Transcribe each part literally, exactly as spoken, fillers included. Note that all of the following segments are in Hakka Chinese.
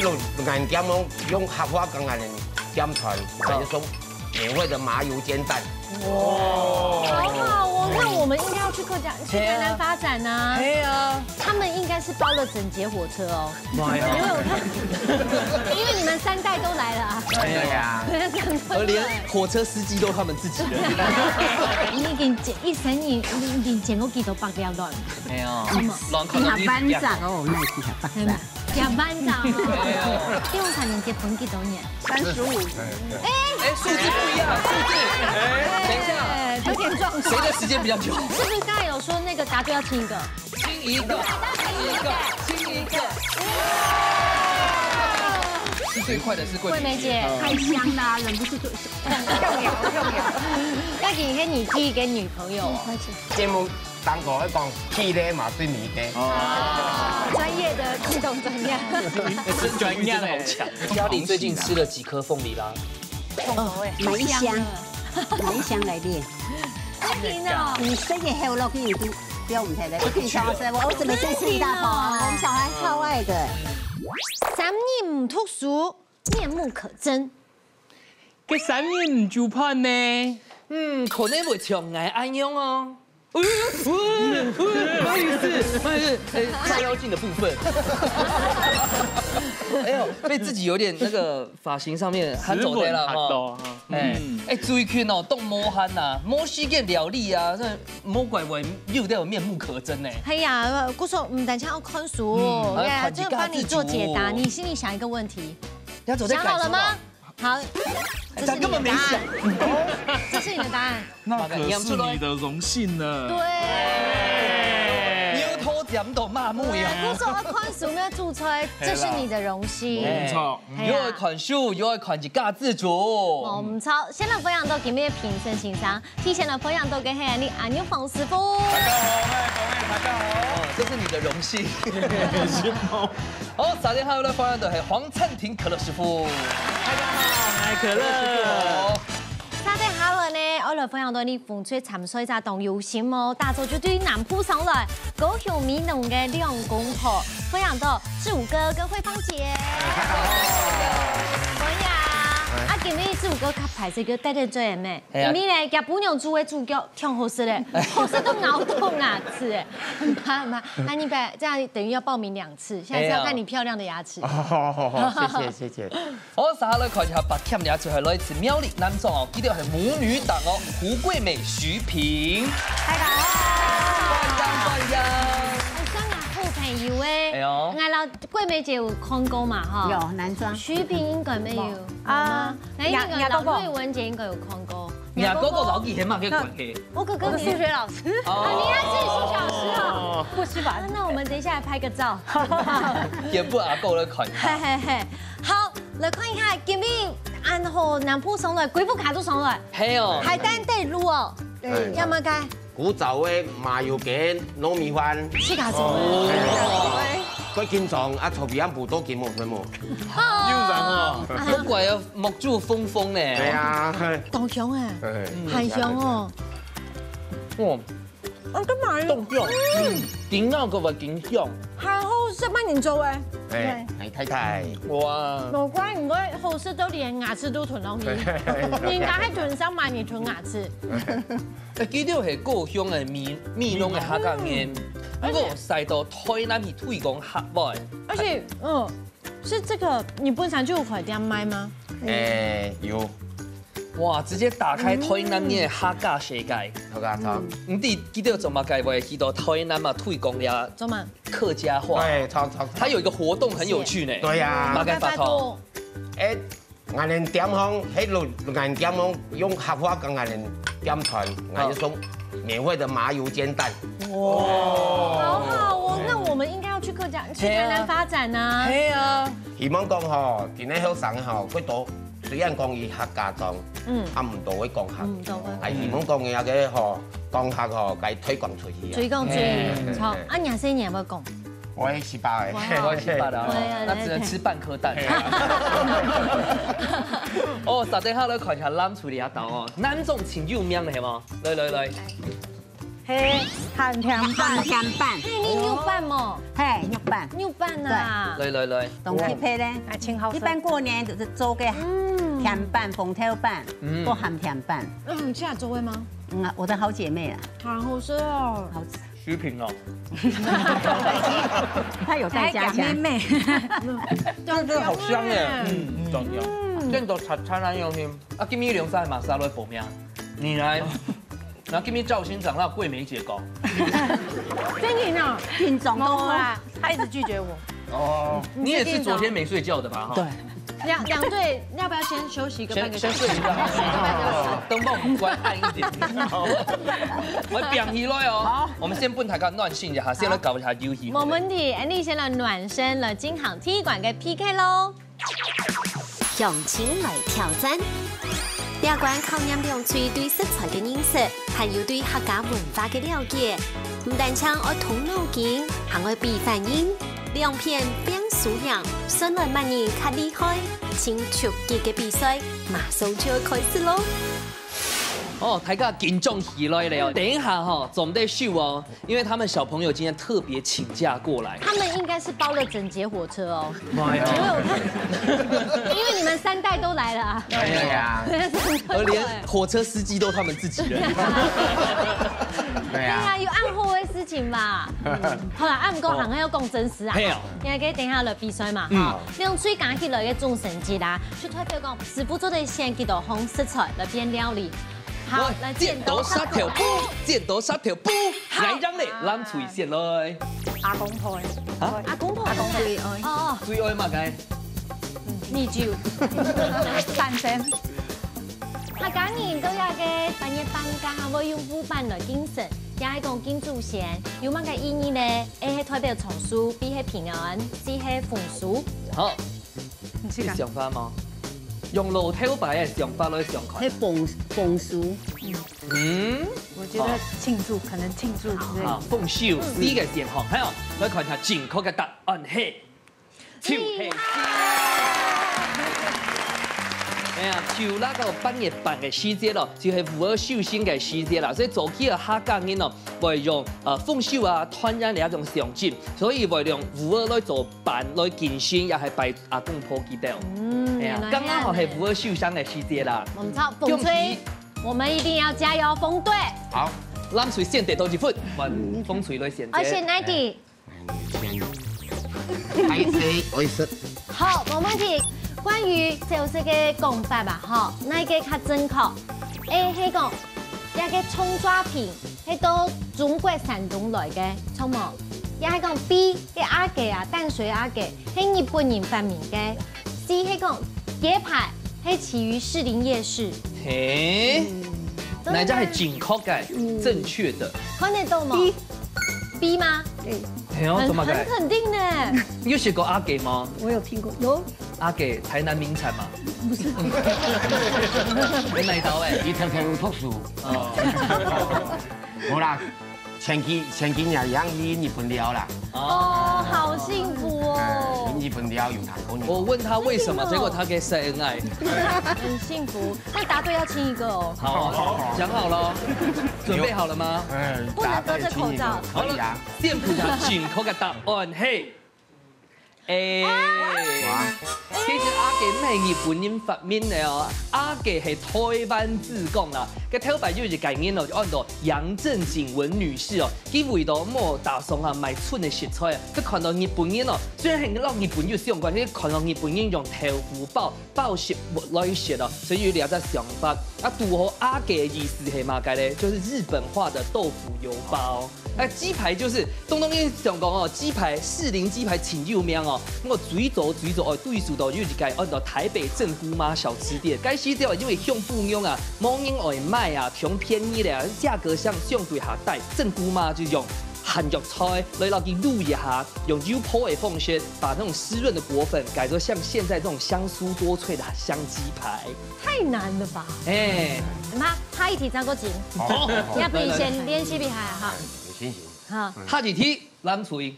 用，用客話講，𠊎等點餐，𠊎就說美味的麻油煎蛋。哇，好好哦，那我們應該要去客家，去台南發展啊。對啊。他們應該是包了整節火車哦。媽呀！因為我看，因為你們三代都來了啊。對啊。對啊，三代都來。連火車司機都他們自己人。你已經剪，一生你，你已經剪過幾多百條卵？沒有。什麼？卵可能你下班長哦，那是下班長。 食晚餐哦。比如說你結婚幾多年？三十五。哎，數字不一樣，數字。哎，等一下，哎，有點撞鐘。誰的時間比較久？是不是剛才有說那個答對要親一個？親一個，親一個，親一個。是最快的，是桂梅姐。桂梅姐。太香啦，忍不住就，要聊，要聊。那你跟你第一个女朋友哦？節目當中會講，去咧嘛，對面个。哦。專業的，系統專業。真專業嘞。家裡最近吃了幾顆鳳梨啦？哦，買一箱，買一箱來練。阿婷哦。你食个後落去，你都不要毋食了，你可以想吃。我兒子每天吃一大包啊，我們小孩超愛的。三日毋讀書，面目可憎。 該三日毋煮飯呢？嗯，可能會像𠊎恁樣哦。呃，呃，呃，不好意思，不好意思，呃，照妖鏡的部分。哎呦，被自己有點那個髮型上面還走掉了哈。十分嚇到哈。哎，嗯。哎，最近哦，當無閒吶，無時間料理啊，這無怪會有點面目可憎呢。哎呀，故所毋單淨愛看書，嗯，哎呀，還要看自家就幫你做解答。自主。你心裡想一個問題，你要走在想好了嗎？ 好，這是你的答案。他根本沒想。這是你的答案。那可是你的榮幸呢。對。牛頭講到馬尾啊。不是說看書沒有注冊，這是你的榮幸。沒錯。哎呀。又愛看書，又愛看自家自主。哦，毋錯，先來分享到今日的評審先生，提前來分享到个係你安玉芳師傅。大家好，嗨，各位大家好。哦，這是你的榮幸。是嗎？ 好，續等下來分享到係黃燦廷可樂師傅。大家好，我係可樂。續等下來呢，𠊎來分享到你風吹參賽者當有心哦，打早就對南部上來，高雄美濃个兩公婆，分享到志武哥跟慧芳姐。大家好。歡迎啊！啊，今日志武哥較歹勢，佢帶等嘴咩？係啊。因為呢，佢餔娘煮个豬腳 忒好食咧，好食到咬到牙齒哎，很怕很怕。啊，你不要這樣等於要報名兩次，下次要看你漂亮的牙齒。哎呀。好，好，好，謝謝，謝謝。好，續下來看一下，八強這組係來自苗栗南庄哦，佢兜係母女檔哦，胡桂美、徐萍。大家好。歡迎，歡迎。哎，算啊，好朋友哎。哎喲。𠊎摎桂美姐有看過嘛，哈？有，南庄。徐萍應該沒有。啊，有嗎？哎，那個，若，若哥哥。老瑞文姐應該有看過。 若哥哥摎佢係麼个關係？我哥哥是數學老師。哦。啊，你也是數學老師哦。不是吧？啊，那我們等一下來拍個照。先分阿哥來看一下。嘿嘿嘿，好，來看一下，今日恁好南部上來，歸屋下都上來。係哦。還單對路哦。對。有麼个？古早个麻油雞、糯米飯。自家做个。哦。過緊張啊，臭皮匠補到緊無分無。哦。又然哦。不怪啊， 目珠紅紅呢。對啊，嘿。當香哎，嘿，還香哦。哇，啊，幹嘛呀？當香，嗯，頂咬个話緊香。還好食麼人做哎。哎，哎，太太。哇，無怪你會好食到連牙齒都吞落去，人家還吞上嘛，你吞牙齒。哎，佢兜係故鄉个美，美濃个客家麵，嗯，不過徙到台南去推廣客話。而且，嗯， 是這個，你本身就有開店賣嗎？哎，有。哇，直接打開台南个客家世界。客家湯。嗯。你知佢兜做麼个會去到台南嘛推廣這做麼？客家話？對，超，超，超。它有一個活動很有趣呢。對呀。麼个活動？哎，𠊎等店項，嘿，𠊎等店項用客話跟𠊎等點餐，𠊎就送免費的麻油煎蛋。哇。好好哦，那我們應該要去客家，去台南發展啊。係啊。 希望講吼，今年後生吼，會多，雖然講佢客家莊，嗯。啊，毋多會講客。嗯，毋多會。啊，希望講佢个吼，講客吼，該推廣出去啊。推廣出去，嘿，好。嘿，嘿。啊，你還細人會講？我也十八欸。哇。我也十八了啊，對啊，那只能吃半顆蛋。對啊。哦，續等下來看一下南廚這道哦，南庄盡有名个係無？來來來。係鹹甜粄。鹹甜粄。係，你肉粄無？係，肉粄。肉粄啊。來來來，當特別咧。啊，真好食。一般過年就是做个嗯。甜粄、紅豆粄，嗯。做鹹甜粄。嗯，你自家做个嗎？嗯啊，我的好姐妹啊。好好食哦。好吃。虛品哦。她有在家鄉。還有妹妹。這个好香耶，嗯，嗯，真香。嗯。這个茶餐廳用心。啊，今日兩儕嘛，啥來報名？你來。 然後今日造型長到桂梅姐搞。真的啊？緊張哦。沒有啦，他一直拒絕我。哦，你也是昨天沒睡覺的吧？哈。對。兩，兩隊要不要先休息一個半個小時？先，先睡一下。燈光關暗一點。好。我屏起來哦。好。我們先分大家暖身一下，先來搞一下遊戲。沒問題，Andy先來暖身了，進行踢館个P K咯。 鄉親來挑戰。這關考驗兩隊對食材个認識，還有對客家文化个了解。毋單淨愛動腦筋，還愛比反應。兩片拚輸贏，算來麼人較厲害。盡刺激个比賽，馬上就愛開始咯！哦，大家緊張起來了哦！等一下哈，做毋得輸哦！ 因為他們小朋友今天特別請假過來。他們應該是包了整節火車哦。媽呀！因為我看，因為你們三代都來了啊。哎呀，而連火車司機都他們自己人。對啊。對啊，有恁好个事情嘛。好啦，啊，毋過還係愛講真實啊。係哦。因為等一下來比賽嘛，嗯。哈，兩隊加起來个總成績啦，就代表講師傅做得選幾多項食材來變料理。 好，來，剪刀石頭布，剪刀石頭布，好。來，讓你藍隊先來。阿公婆的。啊？阿公婆的。阿公最愛。哦，哦。最愛麼个？米酒。三牲。客家人到這个八月半假，會用甪粄來敬神，也係講敬祖先，有麼个意義呢？A係代表長壽，B係平安，C係豐收。好，你自家。有想法嗎？用老頭擺个想法來想看。係豐，豐收。 嗯，我覺得慶祝，可能慶祝之類的。啊，豐收，嗯。第一個選項，還有，來看一下正確个答案係，就係C。哎呀，就該个八月半个時節咯，就係牛仔壽星个時節啦，所以早期个客家人哦，會用，呃，豐收啊、團圓這種象徵，所以會用牛仔來做粄、來敬神，也係拜阿公婆佢兜。嗯，哎呀，原來係恁呢。剛剛好係牛仔壽星个時節啦。毋錯，豐收。恭喜 我們一定要加油，紅隊。好，藍隊先得到一分，換紅隊來選擇。而且哪一題？愛食，愛食。好，無問題。關於小食个講法啊，吼，哪一個較正確？A係講，這個蔥抓餅係到中國山東來个，著無？也係講B，該阿給啊，淡水阿給，係日本人發明个。C係講，雞排係起於士林夜市。嘿，嗯。哪一隻係正確个、嗯。正確个？看得到嗎？B。B嗎？對。嘿哦，很，做麼个？很肯定呢。你有食過阿給嗎？我有聽過，有。阿給，台南名產嘛。不是。有買到欸。佢常常有讀書。哦。無啦，前幾，前幾年佢去日本尞啦。哦，好幸福哦。哎，日本尞有談過。我問他為什麼，為什麼？結果他給塞恩愛。很幸福。 那答對要親一個哦。好啊，好啊，講好了，準備好了嗎？哎，不能隔著口罩。答對親一個，可以啊。好了，先看一下正確个答案係A。哇。其實阿給毋係日本人發明个哦，阿給係台灣之光啦。該頭擺有一個人哦，就安到楊正景文女士哦，佢為到無打算啊買賰个食材啊，佢看到日本人哦，雖然係摎日本有相關，但係看到日本人用豆腐包 包食物來食哦，所以有這隻想法。啊，堵好阿給个意思係麼个呢？就是日本話的豆腐油包。那雞排就是，東東因為想講哦，雞排，士林雞排盡有名哦。毋過最早最早哦，對手都有一間安到台北正姑媽小吃店，該時節因為鄉下人啊，無人愛買啊，忒便宜咧，價格相相對較低。正姑媽就用鹹肉菜來摎佢滷一下，用油泡个方式，把那種濕潤的裹粉改做像現在這種香酥多脆的香雞排。 太難了吧？哎。那下一題張國錦，好，好，好。要不你先練習一下哈。有信心。好。下一題，藍隊。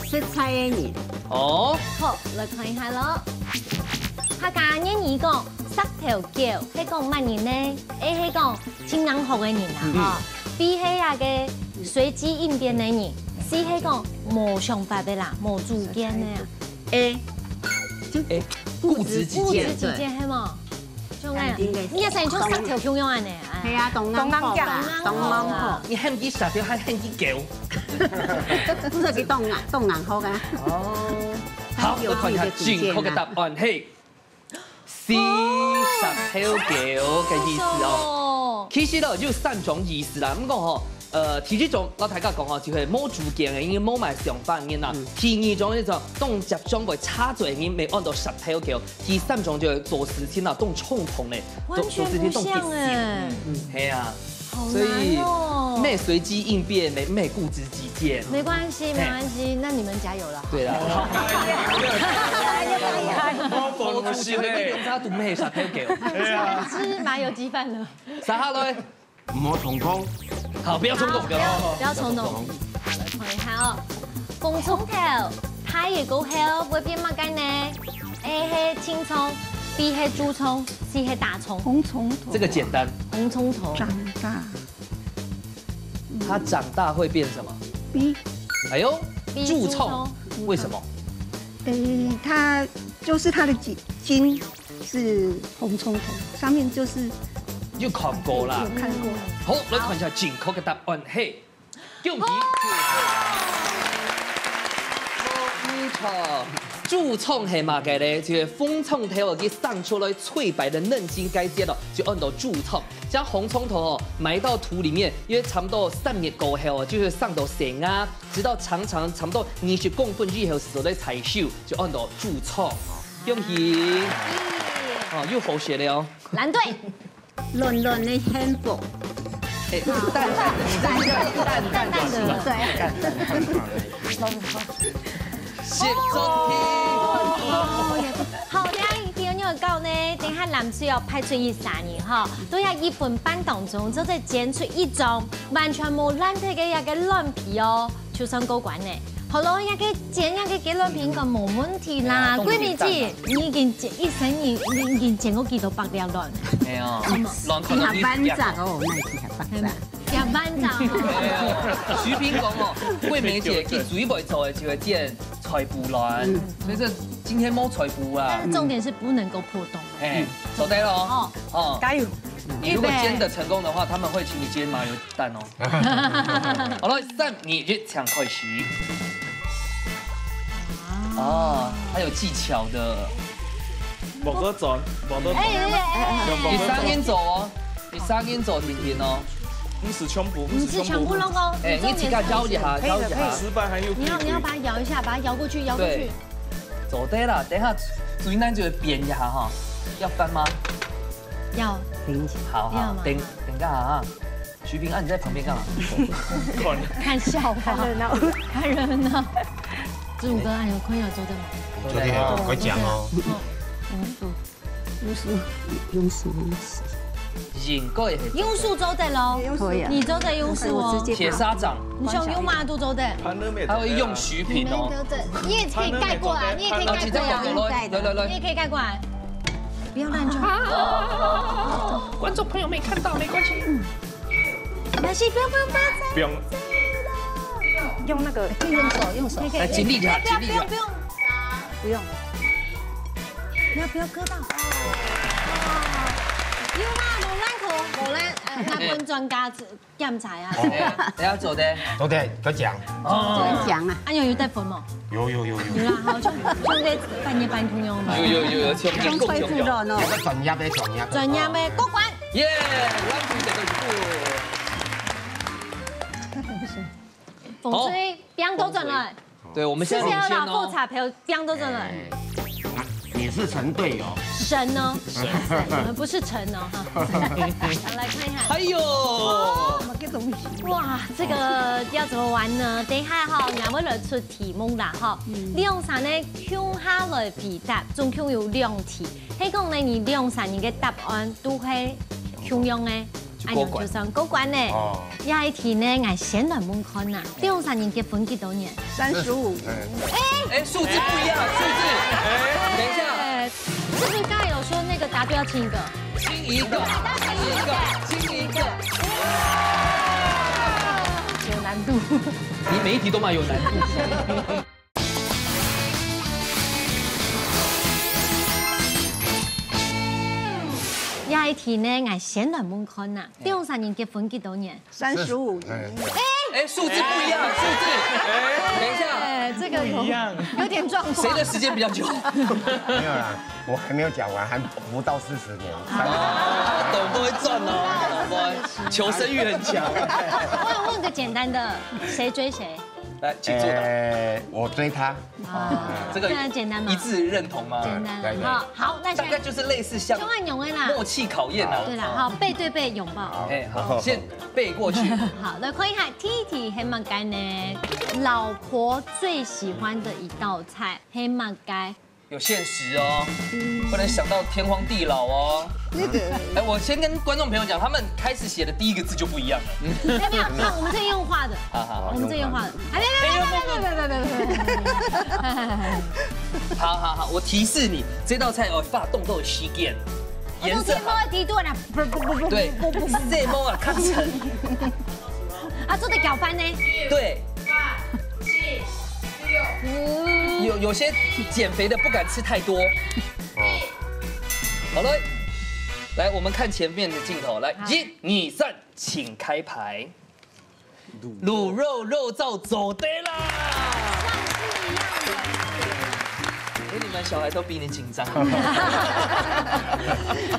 食材个人。哦。好，來看一下咯。客家諺語講，石頭狗，係講麼人呢？A係講盡能學个人啊，嗯。吼。B係該个隨機應變个人，C係講無想法个啦，無主見个啊。A，A，固執己見。固執己見係無？像恁樣，你也係像石頭共樣恁樣啊。係啊，當硬殼啊，當硬殼。你喊佢石頭，還喊佢狗。毋係佢當硬，當硬殼啊。哦。好，𠊎看一下正確个答案係 C，石頭狗个意思哦。其實呢，有三種意思啦。毋過吼，呃，第一種，𠊎大家講吼，就係無主見个，因為無麼想法个人啦。第二種，就係當接上會插嘴个人，會安到石頭狗。第三種，就係做事情啊，當衝動个，做，做事情當急性。係啊。 所以，好難哦。乜隨機應變，乜，乜固執己見。沒關係，沒關係，那你們加油了。對啦。好。好，同學，你兩儕都乜係石頭狗。對啊。是麻油雞飯了。接下來，莫衝動。好，不要衝動，不要衝動。不要衝動。看一下哦，紅蔥頭，大了過後會變麼个呢？A係青蔥，B係豬蔥，C係大蔥。紅蔥頭。這個簡單。紅蔥頭。長大。它長大會變什麼？B。哎呦，B，蛀蟲。蛀蟲。為什麼？誒，它就是它的筋，筋是紅蔥頭，上面就是有看過啦。有看過。好，來看一下正確个答案係 恭喜！無錯，蛀蟲係麼个呢？就係紅蔥頭佢生出來最白个嫩筋該節哦，就安到蛀蟲。將紅蔥頭哦埋到土裡面，約差不多三日過後哦，就會生到細芽，直到長長差不多二十公分以後，就做得採收，就安到蛀蟲。恭喜！哦，又好學了哦。藍隊。 軟軟个幸福。欸，淡淡的，淡淡的，淡淡的，對。淡淡的。食中題。好，等下一題有搞呢，等下藍隊哦，派出一儕人哈，在這一分半當中，做得煎出一張完全無爛忒个這个卵皮哦，就算過關呢。好咯，這个煎這个雞卵皮應該無問題啦。桂美姐，你已經煎一生，你，你已經煎過幾多百粒卵？ 係哦，卵可能一百隻哦，那一百隻。一百隻哦。徐平講哦，桂美姐佢最會做个就係煎菜脯卵，所以這今天無菜脯啊。但是重點是不能夠破洞。欸，做得咯。哦，哦，加油！你如果煎得成功的話，他們會請你煎麻油蛋哦。好了，三、二、一，請開始。哦，還有技巧的。 無過轉，無過轉。欸，欸，欸，欸，欸。你聲音走哦，你聲音走，婷婷哦。毋使全部，毋使全部攏哦。欸，你自家搖一下，搖一下。失敗還有機會。你要，你要把它搖一下，把它搖過去，搖過去。對。做得啦，等一下水奶就會變一下哈。要翻嗎？要。好，好，要嗎？等，等一下哈。徐平安，你在旁邊幹嘛？看笑話。看熱鬧。看熱鬧。子午哥，還有困擾做得嗎？昨天有，快講哦。哦，嗯，嗯。 用手，用手，用手。應該係。用手做得咯。可以啊。你做得用手哦。我直接拿。鐵砂掌。你想用嗎？都做得。還有用徐平哦。你也可以蓋過來，你也可以蓋過來。來，來，來。你也可以蓋過來。不要亂撞。觀眾朋友沒看到，沒關係。沒關係，不用，不用，不用。不用。用那個。可以用手，用手。可以，可以。來，盡力一下，盡力一下。不要，不用，不用。 不用。不要，不要割到。哦，有啦，無爛頭，無爛，呃，那分專家檢查啊。哦，等下做得。做得，佢講。哦。佢講啊。啊，有，有帶分無？有，有，有，有。有啦，好，像，像該半夜半空用嘛。有，有，有，有，像像吹風的哦。專業的，專業的。專業的，過關。耶，完成這個任務。紅隊，變倒轉來。 對，我們現在領先哦。謝謝老傅，彩票，變倒轉來。哎，你是神隊友。神哦，神，不是陳哦，哈。好，來看一下。哎呦，哇，這個要怎麼玩呢？等一下哈，𠊎會來出題目啦，哈。兩儕呢，共下來回答，總共有兩題。係講呢，你兩儕人个答案都係共樣个， 就過關。恁樣就算過關呢。哦。這一題呢，𠊎先來問看啊，兩儕人結婚幾多年？三十五。哎，數字不一樣，數字。等一下。哎，是不是剛才有說那個答對要親一個？親一個，親一個，親一個。你每一题都蛮有难度。下一题呢，𠊎先來問看呐，你兩儕人結婚幾多年？三十五年。哎，数字不一样，数字。等一下，哎，这个有不一样有点状况。谁的时间比较久？没有啦，我还没有讲完，还不到四十年。啊，懂不会赚哦，懂不会？求生欲很强。我想问个简单的，谁追谁？来，请作答。呃，我追他。啊，这个这样简单吗？一致认同吗？简单对对了哈。好，那下大概就是类似像就很容易啦。默契考验啊。对了，好，背对背拥抱。哎，好，先背过去。好，来看一下 T T 黑马干呢，老婆最喜欢的一道菜黑马干。有限时哦，不能想到天荒地老哦。那个哎，我先跟观众朋友讲，他们开始写的第一个字就不一样了。没有没有，那我们这个用画的，好好好我们这个用画的。哎，别别别别别别别别别别！好好好，我提示你，这道菜哦，发动作的时间，颜色我都天猫的地段了，不不不不对不不不色毛啊，看成啊，做得搅翻呢。对。有有些减肥的不敢吃太多。好了，来我们看前面的镜头，来好一二三，请开牌。卤肉肉燥走的啦。上次一样的。哎，你们小孩都比你紧张。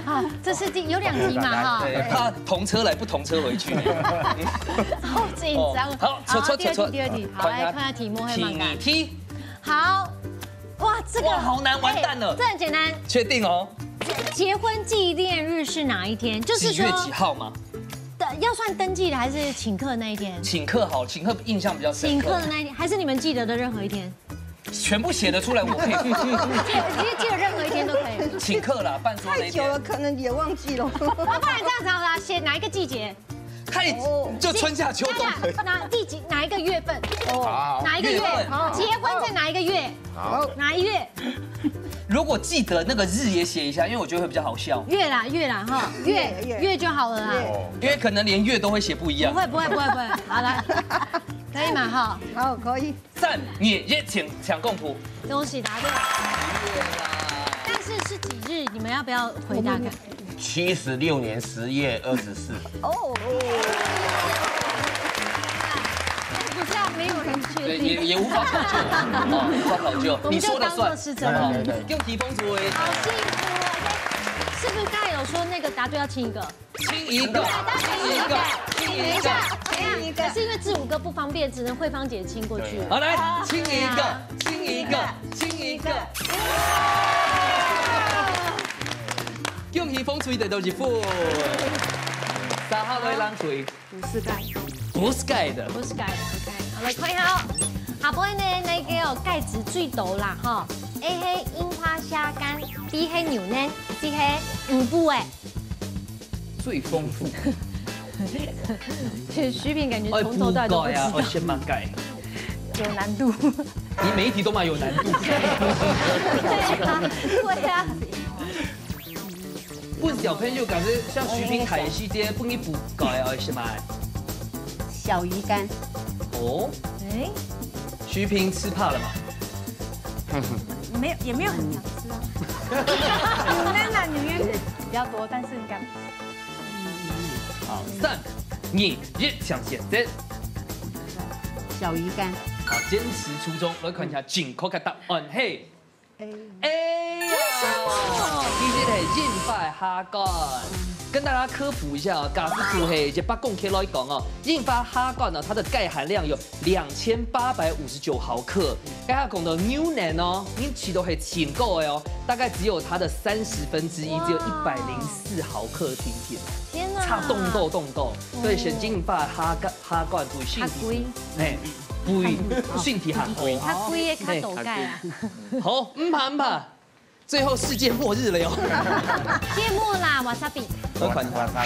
啊，这是第有两题嘛哈。对，怕同车来不同车回去。好紧张。哦好，错错第二题，错错。第二题，好，来看一下题目，黑马干请你。踢。好，哇，这个哇，好难，完蛋了哎。这很简单。确定哦？结婚纪念日是哪一天？就是说几月几号吗？的，要算登记的还是请客那一天？请客好，请客印象比较深刻。请客的那一天，还是你们记得的任何一天？全部写得出来，我可以。记得，其实记得任何一天都可以。请客啦，办桌那一天太久了，。可能也忘记了。啊，不然这样子好了，写哪一个季节？太就春夏秋冬可以。哪哪第几哪一个月份？好好哪一个月月份？结婚在哪一个月？好，哪一月？如果记得那个日也写一下，因为我觉得会比较好笑。月啦月啦哈，月月月月就好了啦。哦，因为可能连月都会写不一样。不会不会不会不会，好来，可以嘛哈？好，可以。三二一，请抢共图。恭喜答对。但是是几日？你们要不要回答看？七十六年十月二十四。哦，不是啊，没有人确对，定。也也无法考究，哦，无法考究。我们就你说的算。当作是真的。哦，用提风图而已。好幸福哦！是不是刚才有说那个答对要亲一个？亲一个，亲一个，亲一个。等一下，等一下，可是因为志武哥不方便，只能慧芳姐亲过去。好，来，亲一个，亲一个，亲一个。恭喜风吹得到一分。三号来浪吹，不是盖。不是盖的。不是盖的，OK。好，来看一下哦。下背呢，那个哦，盖子最多啦哈。A係櫻花蝦乾，B係牛奶，C係五步哎。最丰富。其实徐品感觉从头到尾都不知道哎，，我先蛮盖。有难度。你每一题都蛮有难度。对啊，对啊。问小朋友，感觉像徐品凯的时间，不你补改啊，是吗？小鱼干，哦，哎，徐品吃怕了嘛？没有，也没有很常吃啊。牛奶啦，牛奶比较多，但是应该好，三二一，请选择。小鱼干，好，坚持初衷，来看一下正确个答案，嘿。哎呀，其实係櫻花蝦乾。跟大家科普一下哦，假使就係一百公克來講哦，櫻花蝦乾呢，它的鈣含量有两千八百五十九毫克。剛剛講到牛奶哦，你吃到係全果个哦，大概只有它的三十分之一，只有一百零四毫克，甜甜。天哪！差當多當多，所以選櫻花蝦乾，蝦乾對身體，較貴。哎，對身體較好。較貴个較多鈣啊。好，毋怕毋怕，最後世界末日了喲。節目啦，wasabi。我看一下。哇塞，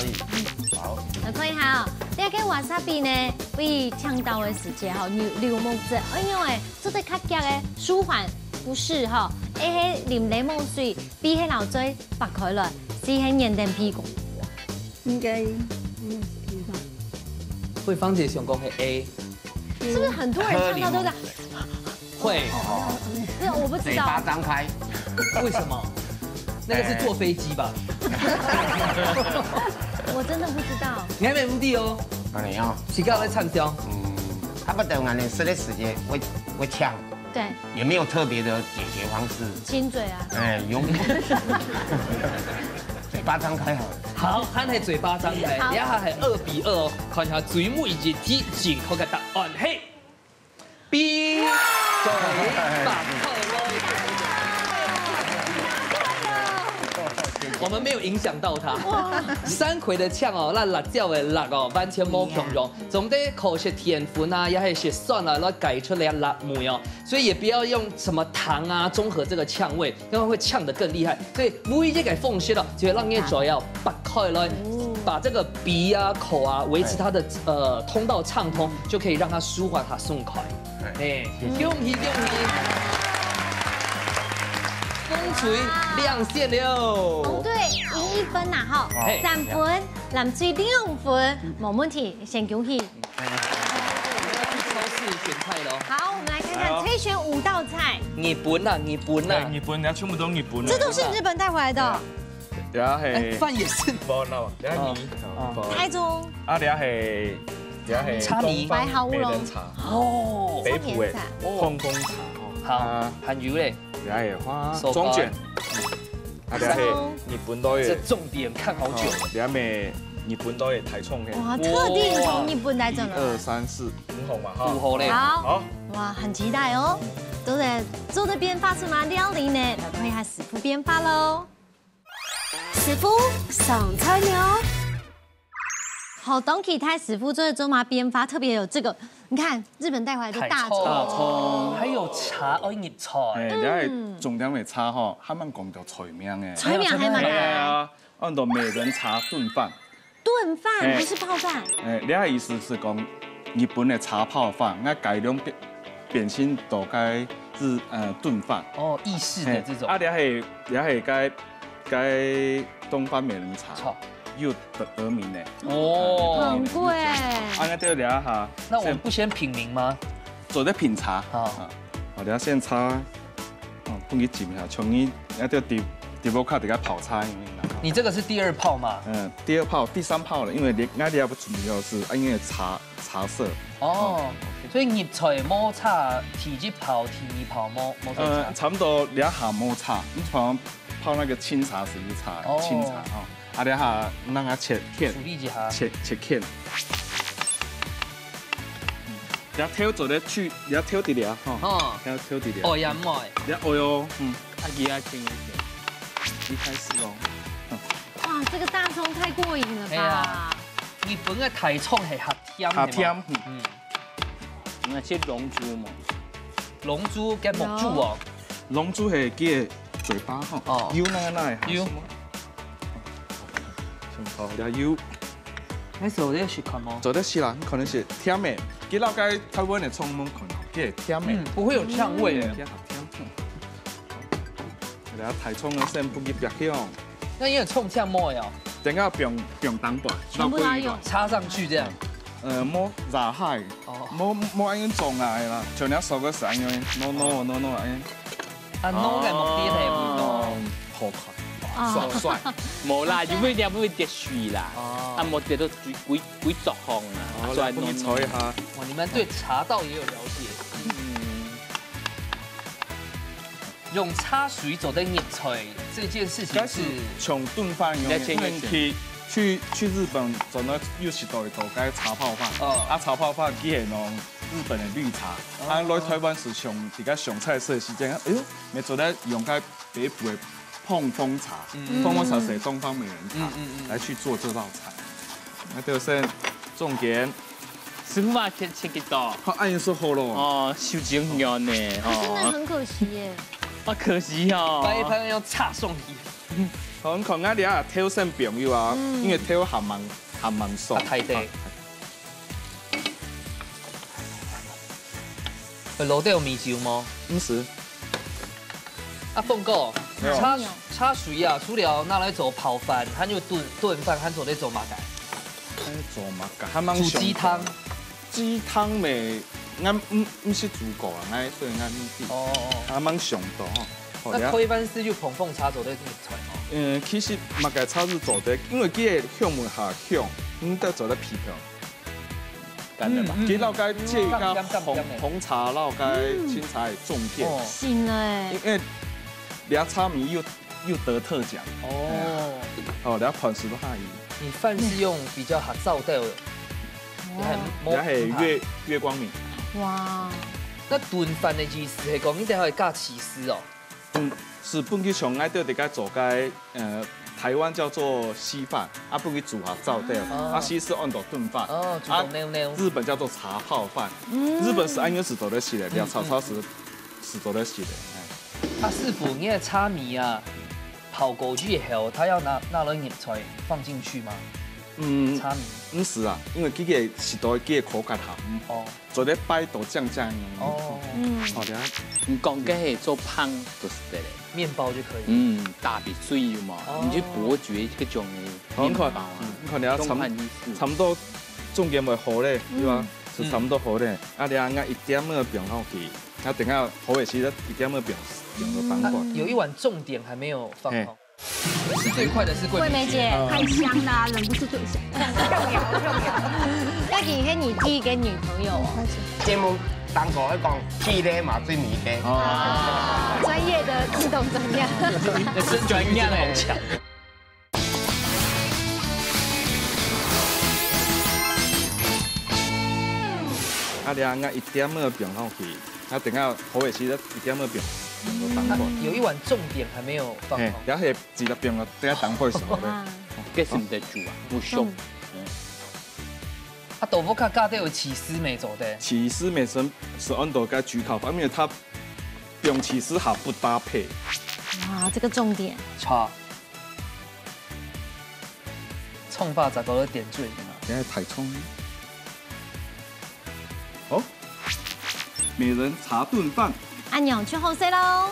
好，来看一下哦，這个wasabi呢，被嗆到的時節吼，流流目汁，哎喲哎，做得較遽个舒緩，不適吼。A係啉檸檬水，B係老醉擘開來，C係眼等鼻公。应该，嗯，慧芳姐想講係 A，是不是很多人唱到都在？會，没有，我不知道。张开，为什么？那个是坐飞机吧？我真的不知道。你还没问题哦，哪里啊？谁刚才唱痟？嗯，差不多俺们吃的时间会会呛，对，也没有特别的解决方式。亲嘴啊。哎，用嘴巴张开好了。好，还係嘴巴张开，好然后还二比二哦，看一下最尾一题正确个答案，嘿，B，对，八块咯。我们没有影响到他。山葵个嗆哦，那辣椒个辣哦，完全无共样。总得靠食甜粉啊，也系食酸啊，来解出来辣味哦。所以也不要用什么糖啊，中和这个呛味，因为会呛得更厉害。所以唯一个方式哦，就让你嘴要擘开来，把这个鼻啊、口啊维持它的呃通道畅通，就可以让它舒缓它松开。哎，恭喜恭喜！风水亮线了红。队赢一分呐哈，嘿三分，蓝队两分，没问题，先恭喜。超市选菜了哦。好，我们来看看推选五道菜。日本啊，日本啊，日本，人家全部都日本人。这都是日本带回来的。然后哎，嘿，饭也是。包那，然后你，台中啊，然后嘿，然后嘿，茶米东方美人茶，哦，北埔的上野菜痛风茶，好啊，还有嘞，然后嘿花手工中卷，啊，然后嘿日本都有，这重点看好久。哦，然后嘿日本都有台中嘿，哇，特地从日本来整一二的。三四五红嘛哈，五红嘞好，哇，很期待哦。都在做这边发生吗？料理呢，来看一下师傅变化喽。师傅上菜了。好，当期待师傅做的做嘛变化，特别有这个，你看日本带回来的大葱，大葱，还有茶哦，你菜。哎，然后重点的茶哈，还蛮讲究菜名的，菜名还蛮哎呀，按照美人茶炖饭。炖饭哎不是泡饭。哎，你个意思是讲日本的茶泡饭，我改良变变形到该是呃炖饭。哦，意式的这种啊，。你还你还该该东方美人茶好，又得得名呢。哦，很贵。啊，那就聊一下。那我们不先品茗吗？做得品茶好啊，我等下先茶，哦，不给浸一下，从你那就底底部卡底下泡茶，因为你这个是第二泡嘛？嗯，第二泡、第三泡了，因为你那你要不准备要是啊，因为茶茶色。哦，所以你菜没差，第一泡、第二泡没没呃，差。差不多两下没茶，你常泡那个清茶是一茶哦清茶哦，啊，两下让它切片处，理一下。切切片。你要挑做得去，你要挑底了哈，哦，你要挑底了。哦，也唔会。你要哦哟，嗯，啊，给它清一点，一开始哦。哇，这个大葱太过瘾了吧哎呀！日本个大葱系较甜，较甜系嘛嗯，那是龙珠嘛，龙珠跟木珠哦，龙珠系佢个嘴巴吼，哦油那个那个油好，要油，那时候我在食看哦。做得是啦，可能是甜的，佢老该台湾的葱可能佢甜的，嗯，不会有酱味耶。佢好甜。然后大葱个先不给煸香，那也有葱酱末哦，等下放放蛋白，全部都要用插上去这样。呃，莫炸害，哦，莫莫安用种啊啦，像你手个是安用，no no no no 安。啊，弄个目的系唔同。好看，啊帅帅。无啦，因为你不会跌水啦，哦啊，无跌到几几几十行啊，好，所以来，帮你炒一下。哇，你们对茶道也有了解。嗯，用茶水做得入菜这件事情是但是像炖饭一样，要切因为去去去日本，真的有食到一道该茶泡饭，哦啊，茶泡饭佢系用日本的绿茶，啊，来台湾是上比较上菜色的时间，哎呦，没做得用该北部的碰风茶，嗯碰风茶是东方美人茶嗯嗯嗯来去做这道菜，那就先重点，师傅嘛，切切几多？好，安样是好咯。哦，修真远呢，真的哦，很可惜耶。啊，可惜哦。白一拍要插送你。好，你看啊，你啊，挑选朋友啊，嗯因为挑还蛮还蛮熟啊，。太对。呃，楼底有米酒吗？嗯是，啊，凤哥，没有茶茶水啊，除了拿来做泡饭，还有炖炖饭，还做得做嘛个？哎，做嘛个，还蛮煮鸡汤。鸡汤没， ，𠊎毋毋識煮過啊，𠊎所以𠊎毋知。哦哦哦。啊，吂想到吼。好，該你看。推翻式有膨風茶做得入菜無？嗯，其實麼个茶係做得，因為佢个香味較香，毋得做得皮皮。乾的吧？嗯嗯。佢摎該這个紅，鹹鹹鹹鹹的。紅茶摎該青茶个中間。哦。係呢。因為這茶米又又得特獎。哦。哦，這飯食都下雨。你飯是用比較好燥掉的，哦。也還無，也係月，月光米。哇。該燉飯的意思係講，你等下會加起司哦。嗯，係，本來像𠊎兜在該做該，呃，台灣叫做稀飯，啊，本來煮下燥掉，哦。啊，西式安到燉飯，哦，煮到啊，溜溜。日本叫做茶泡飯，嗯。日本係恁樣係做得食个，嗯，這茶茶係，嗯。係做得食个，哎。啊，師傅，你个茶米啊， 泡過以後，它要拿，拿來入菜放進去嗎？嗯，茶米。毋係啊，因為佢个食到佢个口感好，嗯，哦。做得擺到靚靚樣。哦。嗯。好的啊。你講个係做飯就係得了。麵包就可以。嗯，打比水有無？哦。你去伯爵這種的麵包啊。好，你看，嗯，你看你要差不，中飯意思。差不多重點會好咧，對吧？嗯。係差不多好咧。啊，你啊，𠊎一點仔放落去。 啊，等下好个時，一點仔放，放个飯罐。啊，有一碗重點還沒有放哦。嘿。吃最快的是桂梅姐。桂梅姐，太香啦，忍不住就想。要聊，要聊。那你跟你第一个女朋友哦？節目當中會講，第一个嘛，最尾个。哦。專業的，自動專業。真專業欸。 啊，你啊，𠊎一點仔放落去，啊，等下好个時，一點仔放，放个飯罐。啊，有一碗重點還沒有放哦。嘿，也係直接放啊，等下等會時候咧。哇。該係毋得煮啊，毋熟。嗯。嗯。啊，豆腐乳加點有起司沒做得？起司沒係，係安到該焗烤法，因為它用起司還不搭配。哇，這個重點。差。 蔥花十个點綴。你還太衝。好，美人茶燉飯。恁樣就好勢囉。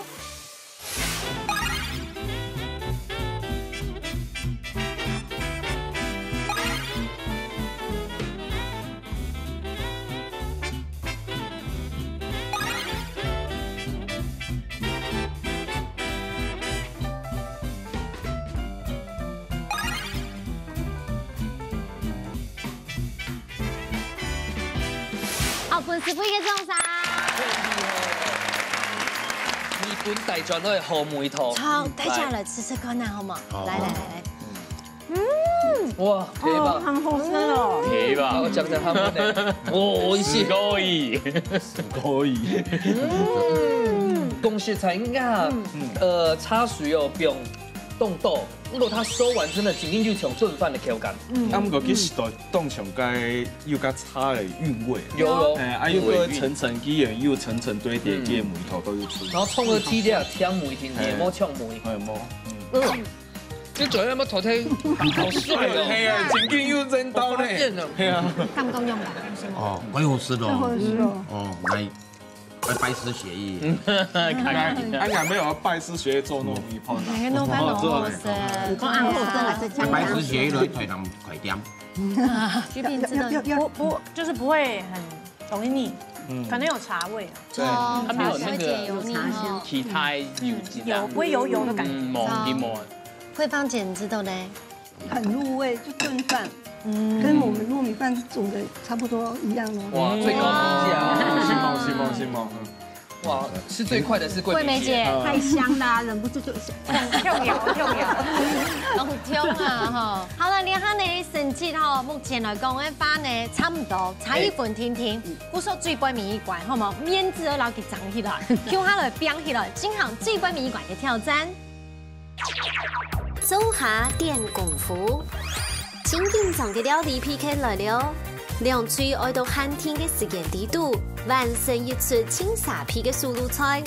哦，分師傅一個掌聲。你分大家都係好味道。好，大家來吃吃看啊，好嗎？好。來來來來。 哇，可以吧？哦，很好吃哦。可以吧？我講講他們呢。哦，美味しい。すごい。すごい。嗯。講實在，你看啊，嗯。呃，茶水哦，不用凍凍，如果它收完，真的緊緊就像燉飯的口感。嗯。啊，毋過其實都當像該有个茶的韻味。有有。哎，啊，又个層層，佢也有層層堆疊，嗯。佢个味道都有出。然後蔥个提調甜味甜甜，哎。無嗆味。哎，無。嗯。嗯。 這嘴那麼頭疼，好帥哦。係啊，前景又真高呢。好方便哦。係啊。剛剛用的，是嗎？哦，很好吃的哦。很好吃哦。哦，來，來拜師學藝。嗯，看看。哎呀，沒有拜師學藝做糯米飯啊。哎，糯米飯很好吃。哦，做得。你講恁好吃還係拜師學藝來台南開店。這邊真的要，要，要。不，不，就是不會很容易膩，嗯。可能有茶味啊。對。哦，它沒有那個茶水解油膩哈。其他油脂啊。嗯，有，不會油油的感覺。嗯，無，哦。佢無。 桂芳姐，你知道呢？很入味，就燉飯，嗯。跟我們糯米飯煮的差不多一樣哦。哇，最高評價。係無，係無，係無，嗯。哇，吃最快的是桂梅姐。桂梅姐。嗯。太香啦，忍不住就想。跳搖，跳搖。好香啊，哈。好了，這下呢，成績哈，目前來講的話呢，差不多，差一分定定。哎。故所最尾一關，好無？面子要摎佢爭起來，共下來拼起來，進行最尾一關的挑戰。 灶下展功夫。盡緊張个料理P K來了，兩隊愛到限定个時間裡肚，完成一出盡沙鼻个手路菜。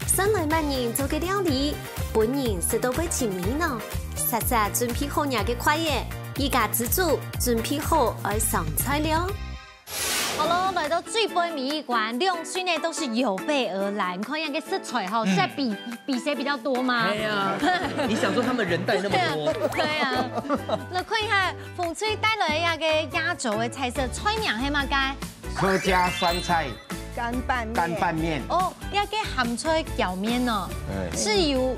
算來麼人做个料理，分人食到會尋味呢？煞煞準備好若个筷仔，一家之煮準備好愛上菜了。 好咯，來到最尾一關，兩隊呢都是有備而來。你看人家食材吼，嗯。是比，比誰比較多嗎？哎呀，你想說他們人帶那麼多？對啊。來看一下，紅隊帶來个壓軸的菜色，菜名係麼个？客家酸菜乾拌面。乾拌面。哦，該个鹹菜攪麵哦，哎。是有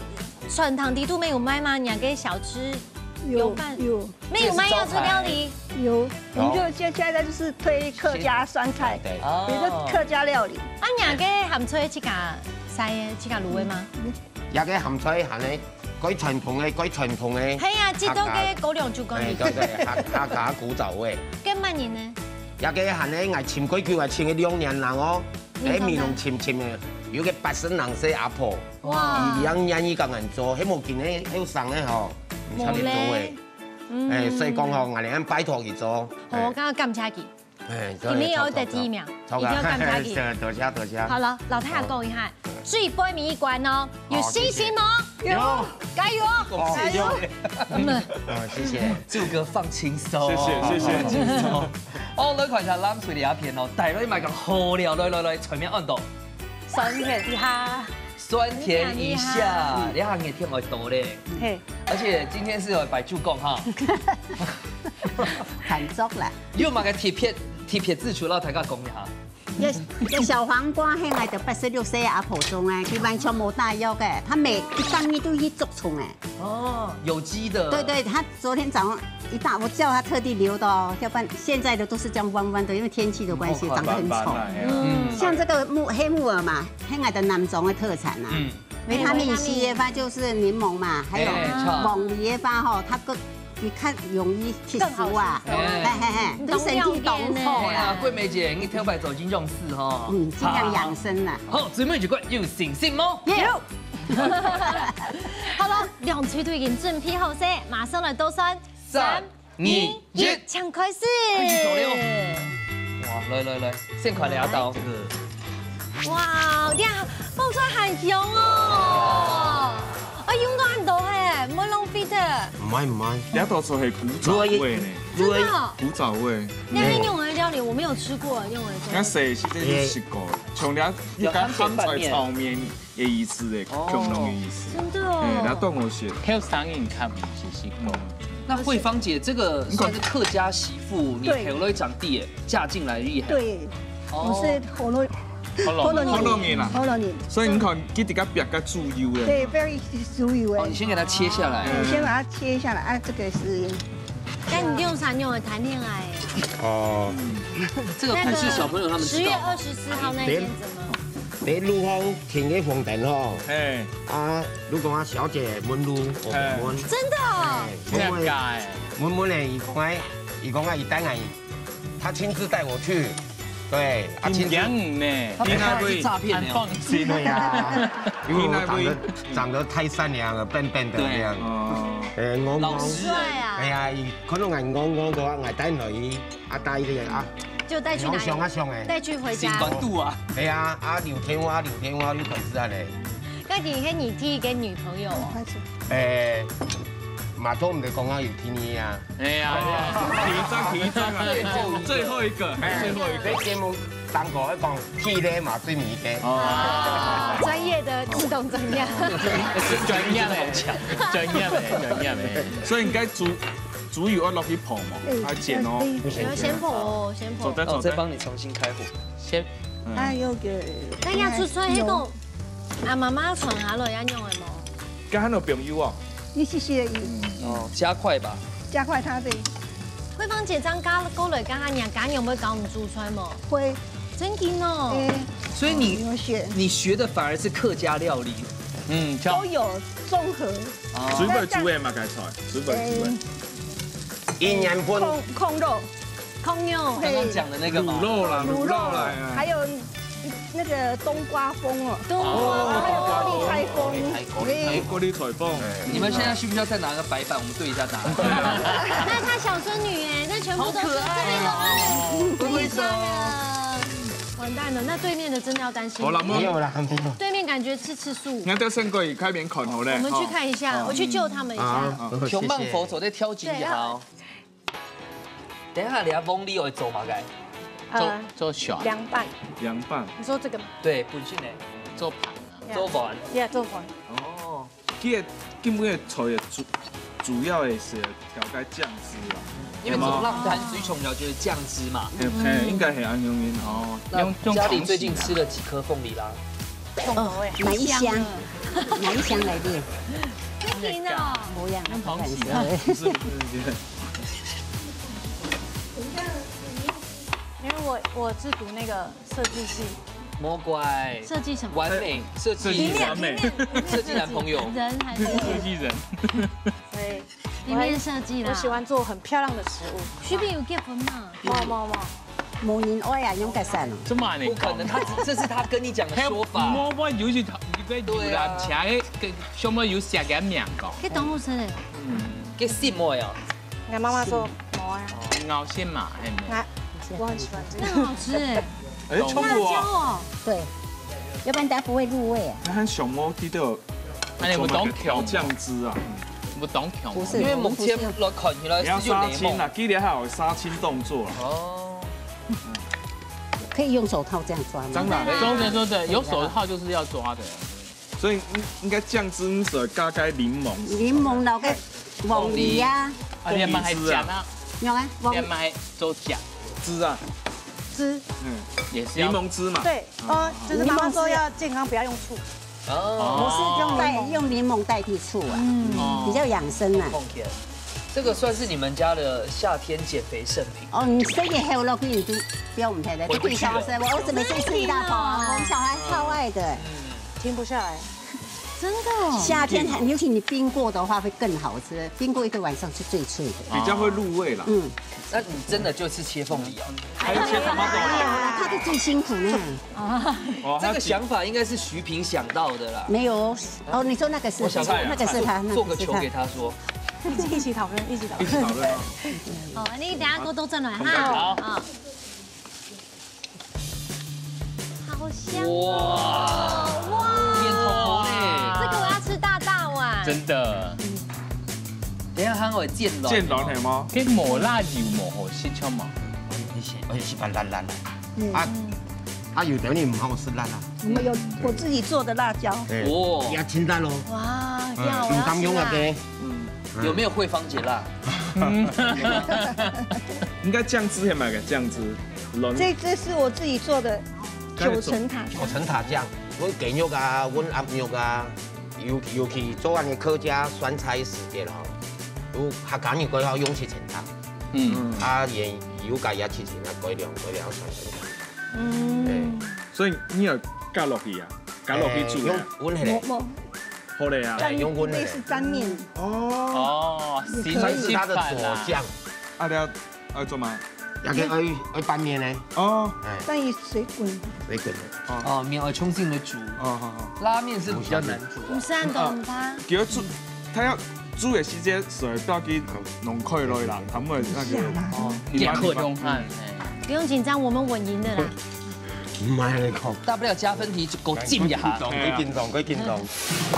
傳統裡肚沒有賣嗎？你个小吃有有飯有，沒有賣要吃料理。有，我们就现现在就是推客家酸菜，对。哦。也就客家料理。啊，你个鹹菜自家晒个，自家滷个嗎？這个鹹菜還係最傳統个，最傳統个。係啊，這都个高粱酒罐頭。哎，對對，客客家古早味。跟慢人呢？這个還係𠊎尋幾久啊，尋个兩年人哦，兩年人。哎，美濃尋尋个，有个八十零歲阿婆，哇。佢兩年佢剛剛做，係無見个後生个吼，毋曉得做个。無咧。嗯。哎，所以講吼，𠊎等拜託佢做。好，我剛剛感謝佢。 哎，今日有得第一名，一定要感謝佢。多謝，多謝。好了，摎大家講一下，最背尾一關哦，有信心哦？有。加油哦！哦，加油！嗯，哦，謝謝。祝哥放輕鬆。謝謝，謝謝。放輕鬆。哦，來看一下，咱水里阿片哦，帶來買个好料，來來來，全面按到。酸甜一下。酸甜一下，你看你看。你還有甜味多嘞。嘿。而且今天是有擺酒講哈。很足啦。 有麼个特別特別之處，摎大家講一下。這這小黃瓜，係𠊎个八十六歲阿婆種个，佢完全無打藥个，佢每一個月都去捉蟲哎。哦，有機的。對對，他昨天早上一大，我叫他特地留的哦，要不然現在的都是這樣彎彎的，因為天氣的關係，長得很醜。嗯。像這個木黑木耳嘛，係𠊎个南庄个特產啊。嗯。 維他命C的話就是檸檬嘛，還有哎，著。黃梨的話吼，它更，你看容易吸收啊，更好吸收。嘿嘿嘿，對身體當好啦。哎呀，桂梅姐，你頭擺做營養師吼。嗯，盡量養生啦。好，最尾一關有信心無？有。好了，兩隊都已經準備好勢，馬上來倒算。三、三、二、一，請開始。開始做了。哇，來來來，先看這道。哇，這爆出來很香哦！哎，用到很多嘿，毋會浪費的。毋係毋係，這道菜係古早味呢。真的哦？古早味。那是用來料理，我沒有吃過，用來做。那細時節就食過，像這有跟鹹菜炒麵个意思誒，哦。共樣个意思。真的哦。哎，這當好食。後生人較毋識食過。嗯。那慧芳姐，這個算是客家媳婦，你對。後來長大耶，嫁進來厲害。對，哦。我是火龍 火龍果。火龍果啦。火龍果。所以你看，佢直接煏个豬油个。對，very豬油个。哦，你先給它切下來。嗯，先把它切下來啊，這個是，該你用啥用的談戀愛啊？哦。這個不是小朋友他們知道的。那個十月二十四號那天怎麼？你路上停个紅燈吼，哎。啊，如果啊小姐問路，我問。哎。真的哦？哎，真的假的？問問咧，佢講哎，佢講啊，佢等下 他親自帶我去。對，啊，親自。真的呢，他不是詐騙的哦。放心。對呀，因為我長得，長得太善良了，笨笨的那樣。對。哦。哎，戇戇。老實啊。哎呀，可能俺戇戇个，俺帶來，啊，帶一個啊，就帶去哪裡？想啊想哎。帶去回家。心肝肚啊。哎呀，啊，劉天華，劉天華，你可知啊嘞？該你跟你第一個女朋友哦？哎，馬上毋得講啊，有天意啊。 哎呀，第一張，第一張啊，最後一個，最後一個。你節目當中愛講體力嘛，最尾个。哦。專業的自動增壓。專業的，專業的，專業的。所以你該豬，豬油愛落去烰嘛，哎，愛煎哦。哎，哎，先烰哦，先烰。走的，走的。哦，再幫你重新開火。先，嗯。還有個，那要出出來，那個，啊，媽媽傳下來要用的無？該還有朋友哦。一些些而已。哦，加快吧。 加快它的。慧芳姐，這樣加過來，剛剛你家娘會教你煮菜無？會。真的哦。對。所以你，哦，有學。你學的反而是客家料理。嗯，像都有綜合。哦。水果煮的嘛，該菜，水果煮的。嗯。一年份。控，控肉。控肉。剛剛講的那個嘛。滷肉啦，滷肉啦，滷肉，哎。還有 那個冬瓜風哦，冬瓜，哦，還有高麗菜風，高麗菜風，哎。高麗菜風。你們現在需不需要再拿個白板，我們對一下答案？那她小孫女哎，那全部都是，好可愛哦。這邊都是，不會說。完蛋了，那對面的真的要擔心。好啦，沒有啦，沒有。對面感覺是吃素。你看這勝過開面看好嘞，我們去看一下，哈。我去救他們一下。好，好，謝謝。熊慢佛手再挑幾條。對啊。 等一下，你要翁梨愛做麼个？呃，做，做啥？涼拌。涼拌。你說這個嗎？對，本身呢？做飯啊。Yeah。做飯。Yeah，做飯。哦。佢个根本个菜个煮，主要个係調个醬汁啦。因為從浪灘最重要就係醬汁嘛。嗯，嘿，應該係恁樣个哦。那嘉玲最近吃了幾顆鳳梨啦？哦，買一箱，買一箱來練。不行哦。不要，那不敢吃。不是，不是，不是。因為我我是讀那個設計系，魔怪，設計什麼？完美設計，設計完美，設計男朋友，人還是設計人。所以平面設計啦。我喜歡做很漂亮的食物。徐冰有結婚嗎？無無無。無人愛啊，用个散哦。這麼呢？不可能，他只這是他跟你講的說法。無無有一條，一個遊覽車，个上面有寫个名个。去東湖吃的。嗯，个什麼呀？我媽媽說無啊。咬線嘛，還沒。我很喜歡這個。那很好吃哎。哎，辣椒哦。對，要不然它不會入味啊。那很熊貓地的，哎，我懂熊貓醬汁啊，我懂熊猫。不是，因為目前來看起來是有檸檬。你要殺青啊，今年還有殺青動作啊。哦，可以用手套這樣抓嗎？當然，對對對，有手套就是要抓的。 所以應應該醬汁毋使加該檸檬。檸檬落个黃梨啊，啊，你還還講啊，用啊，黃你還做醬汁啊，汁，嗯，也是要檸檬汁嘛，對，哦，就是媽媽說要健康，不要用醋，哦，我是用代用檸檬代替醋啊，嗯，比較養生啊。 这个算是你们家的夏天减肥圣品。哦，你生日還有落去，你都不要我們太太，都可以消失。我兒子每次吃一大包啊，我們小孩超愛的。停不下來。真的，夏天尤其你冰过的话会更好吃，冰过一个晚上是最脆的。比较会入味啦。嗯，那你真的就吃切凤梨啊？还有切什么？他的最辛苦呢。这个想法应该是徐平想到的啦。没有哦，你说那个是，那个是他，做个球给他说。一起讨论，一起讨论，一起讨论。好，你等下给我多转来哈。好。 好香哦！哇，面通红哎，这个我要吃大大碗。真的。等下还有见卵，见卵系吗？跟麻辣油麻好食出嘛？而且一般辣辣的，啊啊有的人唔好食辣辣。我们有我自己做的辣椒，哇，也清淡咯，哇，要我要吃辣。有没有惠芳姐辣？应该酱汁先买个酱汁。 这这是我自己做的九层塔，九层塔酱，搵雞肉啊，搵鴨肉啊，尤尤其做恁个客家酸菜時節吼，有客家人佢好用七層塔，嗯，啊也有个也七層啊，改良改良酸菜塔，嗯，所以你有加落去啊，加落去煮啊，用搵起来，好嘞啊，用搵起来，类似沾面，哦，哦，算是它的佐酱，啊，了。 愛做麼？也个愛愛拌面呢。哦，哎，拌一水滾，水滾的。哦，面愛重新的煮。哦，好好。拉面是比较难煮。不是很懂他。给他煮，他要煮的时间水不要给弄开了啦，他们那个哦，也可以用饭。不用紧张，我们稳赢的啦。 唔係你講，大不了加分題就夠浸一下。佢緊張，佢緊張。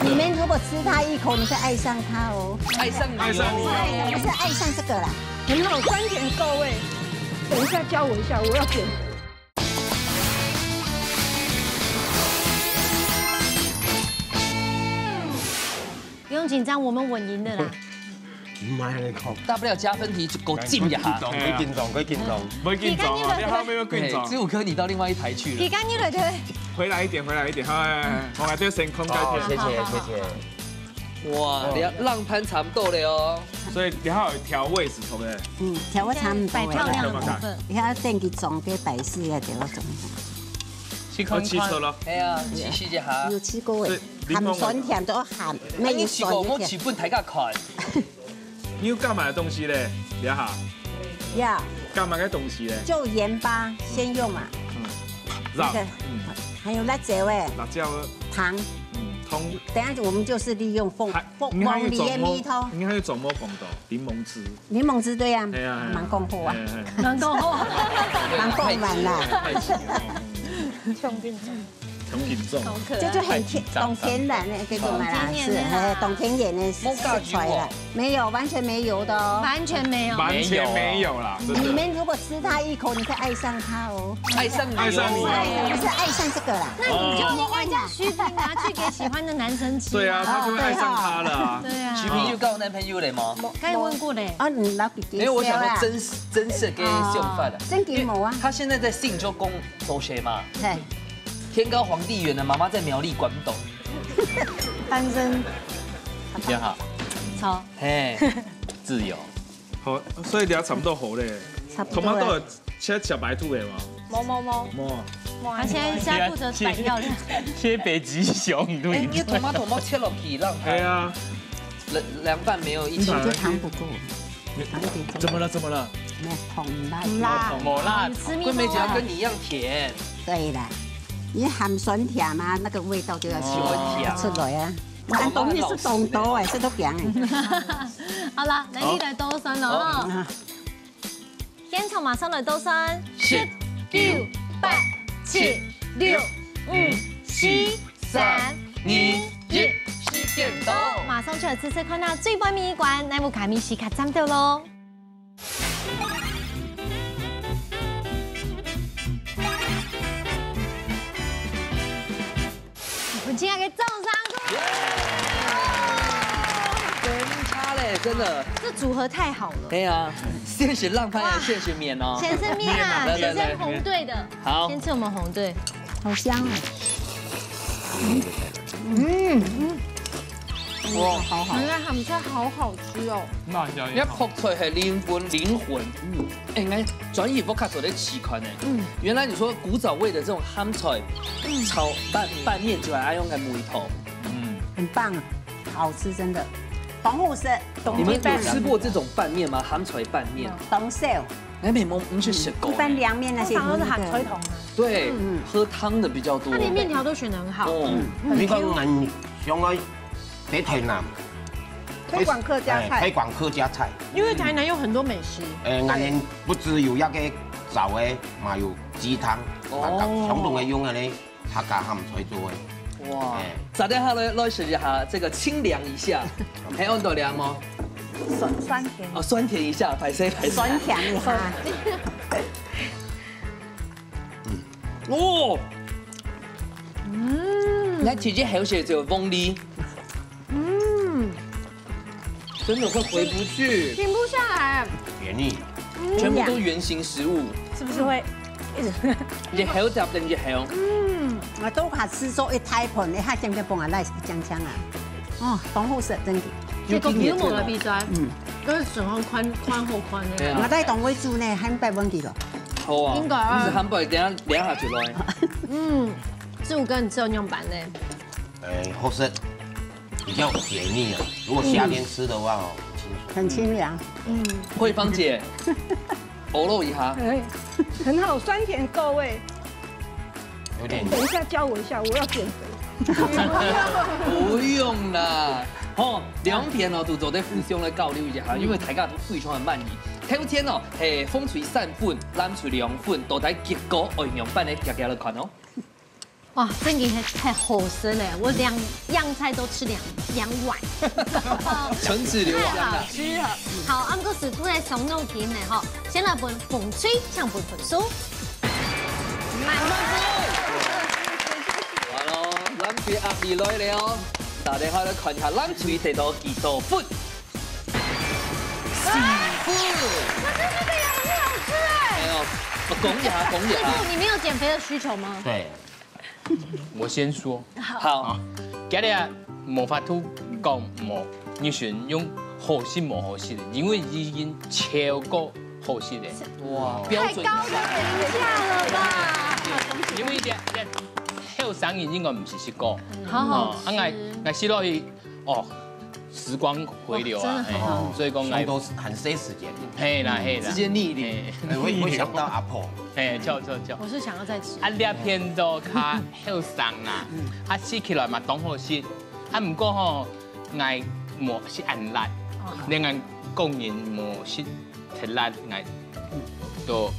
你们如果吃他一口，你会爱上他哦。爱上你，爱上你，不是爱上这个啦。很好，酸甜够味。等一下教我一下，我要点。不用紧张，我们稳赢的啦。 唔係你講，大不了加分題就夠浸一下。佢緊張，佢緊張，佢緊張。毋會緊張啊，你後面要緊張。子午哥，你到另外一台去了。佢緊要來對。回來一點，回來一點，好，好，好，我還在先空該好，謝片。謝，謝謝。哇，你看浪潘差不多了哦。所以你還有調味是對不對？嗯，調味差不多了。擺漂亮的部分。你還要等佢裝个擺飾啊，調到裝。去看看。去車了。哎呀，繼續一下。有試過誒，鹹酸甜都鹹，哎，你試過，我試分大家看。 你有加麼个東西咧？這下呀，加麼个東西咧？就鹽巴先用嘛，辣那个，還有辣椒誒，辣椒，糖。嗯，糖。等下我們就是利用鳳還鳳你還有鳳梨的怎麼味道，你還有怎麼講到檸檬汁？檸檬汁對呀，哎呀，蠻豐富啊，哎呀，能夠蠻豐滿啦。哎呀太奇了。確定。調品种。好可爱。这就很天，懂天然的这种啦，懂天然的啦。是，哎，懂天然的食材啦，没有，完全没有的哦。完全没有。完全没有啦，真的。你们如果吃它一口，你会爱上它哦。爱上你哦。爱上你哦。不是爱上这个啦。那你就应该叫徐平拿去给喜欢的男生吃。对啊，他就会爱上它了啊。对啊。徐平有交男朋友了吗？该问过嘞。啊，你老弟弟没有，我想说真实真实的想法了。真的没有啊。他现在在信州工作些嘛。对。 天高皇帝远的，妈妈在苗栗关东。单身。你好。好。嘿，自由。好，所以你要差不多好嘞。差不多了。Tomato切小白兔的吗？冇冇冇。冇。他现在现在负责摆料理。切北极熊，对。哎，你的 tomato 冇切落去，让它。对啊。凉凉拌没有一起。你这糖不够，糖一点。怎么了？怎么了？没有，糖辣。辣。没辣。你吃蜜蜂啊？桂梅姐要跟你一样甜。对啦。 你鹹酸甜嘛，那个味道就要出來，哦。出來啊。那東西是懂得哎，是都講哎。好啦，來，你來倒算了哈。好。現場馬上來倒算。十、九、八、七、六、五、四、三、二、一，時間到。馬上出來試試看啊，最尾尾一關，哪屋下面時間站到咯。 我亲爱的赵三哥，真差嘞，真的。这组合太好了。对啊，现实浪漫，哇。现实面哦。先生面啊，来，来，来。先生红队的。好。先吃我们红队。好香哦。嗯，嗯。哇，好好。原来鹹菜好好吃哦。辣椒也好。你看泡菜係靈魂，靈魂。嗯。哎，你看，轉移不卡手的奇觀呢。嗯。原來你說古早味的這種鹹菜，嗯。炒拌，拌麵出來，哎，用个梅頭。嗯。很棒，好吃，真的。當好食。你們有吃過這種拌麵嗎？鹹菜拌麵？當少。 哎，美梦，你去吃过呢？一般涼麵那些通常都是鹹菜湯啊。对，嗯。喝汤的比较多。它连面条都選得很好。哦。嗯。你講恁想愛在台南，推廣客家菜。哎，推廣客家菜。因為台南有很多美食。哎，恁不只有那個炒的，嘛有雞湯，哦。相同的用的呢。 客家鹹菜做的。哇，哎。早點下來，來試一下這個清涼一下，還有多涼嗎？酸，酸甜。哦，酸甜一下，歹勢，歹勢。酸甜一下。嗯。哦。嗯。那姐姐還有些就凤梨。嗯。 真的會回不去。停不下來。便宜。嗯。全部都原型食物。是不是會一直？一直咬，一直咬。嗯。啊，都怕吃做一大盤，你還想要幫我來講講啊？哦，當好食，真的。這個比我們的比賽，嗯。都是喜歡寬，寬厚寬的。對啊。我在當會煮呢，還百分之了。好啊。應該啊。你是還百，等下，等下就來。嗯，志武哥，你吃到樣板呢？哎，好食。 比較解膩啊。如果夏天吃的話哦，很清爽。很清涼。嗯。慧芳姐，偶肉一下。哎，很好，酸甜够味。有點。等一下教我一下，我要減肥。不用啦，吼，兩片哦，都做得互相來交流一下哈，因為大家都非常的滿意。頭先哦，係紅隊三分，藍隊兩分，到底結果愛仰般呢？遽遽來看哦。 哇，真的係太好食了，我兩樣菜都吃兩，兩碗。唇齒留香啊。太好吃了。好，啊，毋過師傅來傷腦筋呢吼，先來分紅隊請分分數。滿分。完咯，藍隊壓力來了哦，大家好來看一下藍隊得到幾多分。四分。可是這個也很好吃哎。哎呦，我講一下，講一下。師傅，你沒有減肥的需求嗎？對。 我先說。好。今日啊，無法度講無，你選用好食無好食的，因為已經超過好食的。哇，標準。太高的評價了吧？因為這，這後生人應該毋係食過。好好吃。哦，啊，𠊎，𠊎食落去，哦，時光回流啊，哦，真的很好。嘿，所以講𠊎，相當很省時間。嘿啦，嘿啦。直接逆齡。嘿。哎，我，我想到阿婆。嘿，笑，笑，笑。我是想要再吃。啊，這片都較 後生啦，啊，食起來嘛當好食，啊，毋過吼，𠊎無食恁辣，哦。連𠊎個人無食忒辣，𠊎都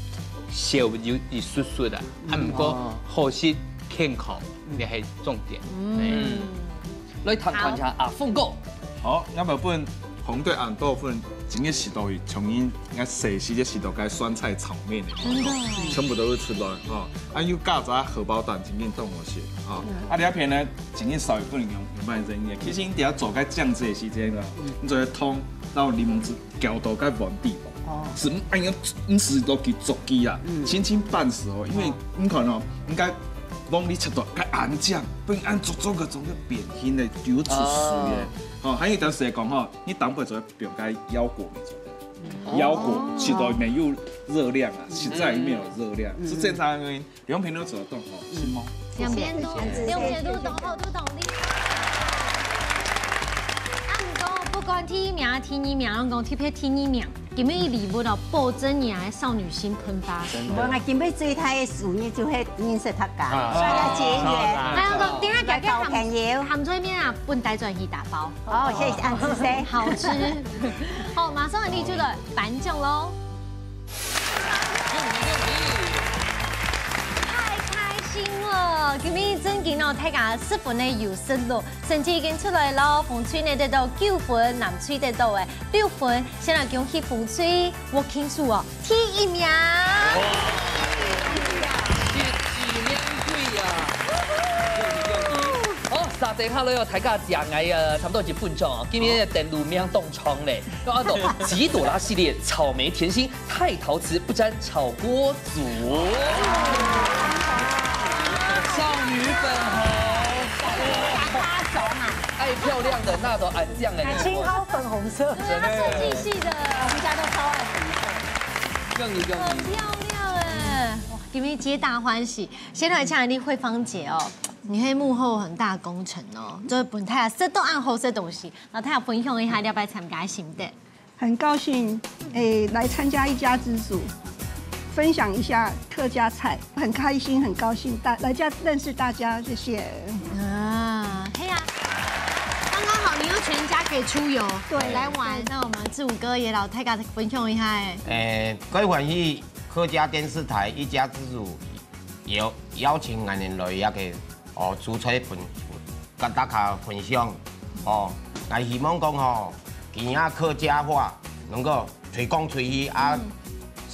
少有一息息啊。啊，毋過好食，健康，這係重點。嗯。來談談一下阿峰哥。好，𠊎本紅隊恁多份，今日時代，從因𠊎細時个時代个酸菜炒麵个，真的。全部都會出來吼。啊，又加隻荷包蛋，真正當好食吼。啊，這片呢，今日稍微不能用用賣真个，其實你等下做个醬汁个時間啊，你做个湯，然後檸檬汁攪到該碗底部。 哦。係，哎呀，毋係落去捉佢啊，嗯。輕輕拌食哦，因為哦。你看哦，應該往裡切到該恁靚，不然恁做做个做个扁平个，流出水个。哦。哦，還有一條係講吼，你當歸做个不用該腰果沒做个，哦。腰果吃到沒有熱量啊，嗯。實在沒有熱量，嗯。是正常的原因。 兩片都做得當好，是無？兩片都，謝謝。兩片都當好，都當厲害。啊，毋過不管第一名、第二名，攏講特別第二名，今日禮物哦，保證你个少女心噴發。真的。無，𠊎今日最大个事業就係認識大家，啊。所以要結緣。啊。還有講，等下來交朋友。含在面啊，分帶轉去打包。哦，謝謝，恁仔細。好吃。好，馬上你就來頒獎咯。 太開心了！今日正經哦，大家十分个有食落，成績已經出來咯。紅隊呢得到九分，藍隊得到誒六分。先來恭喜紅隊，握慶祝哦，第一名！哇！謝謝兩隊啊！恭喜恭喜！好，續等下來哦，大家食𠊎啊，差不多一分鐘哦。今日个等路名當長咧，要按照吉朵拉系列草莓甜心 太陶瓷不沾炒鍋煮。少女粉紅，愛漂亮的那都恁靚欸。還青好粉紅色。對啊，設計系的。我們家都超愛粉色。恭喜恭喜！很漂亮欸，哇，今日皆大歡喜。先來請你慧芳姐哦，你係幕後很大功臣哦，做分大家食到恁好食東西，然後大家分享一下你這擺參加个心得。 很高興，誒，來參加一家之煮，分享一下客家菜，很開心，很高興大來家認識大家，謝謝。啊，係啊，剛剛好，你又全家可以出遊，對，來玩，對。那我們志武哥也摎大家分享一下，誒。誒，各位歡喜客家電視台一家之煮，有邀請𠊎等來這個 哦，煮菜分，分，跟大家分享。哦，𠊎希望講吼，今日客家話能夠推廣出去啊，嗯。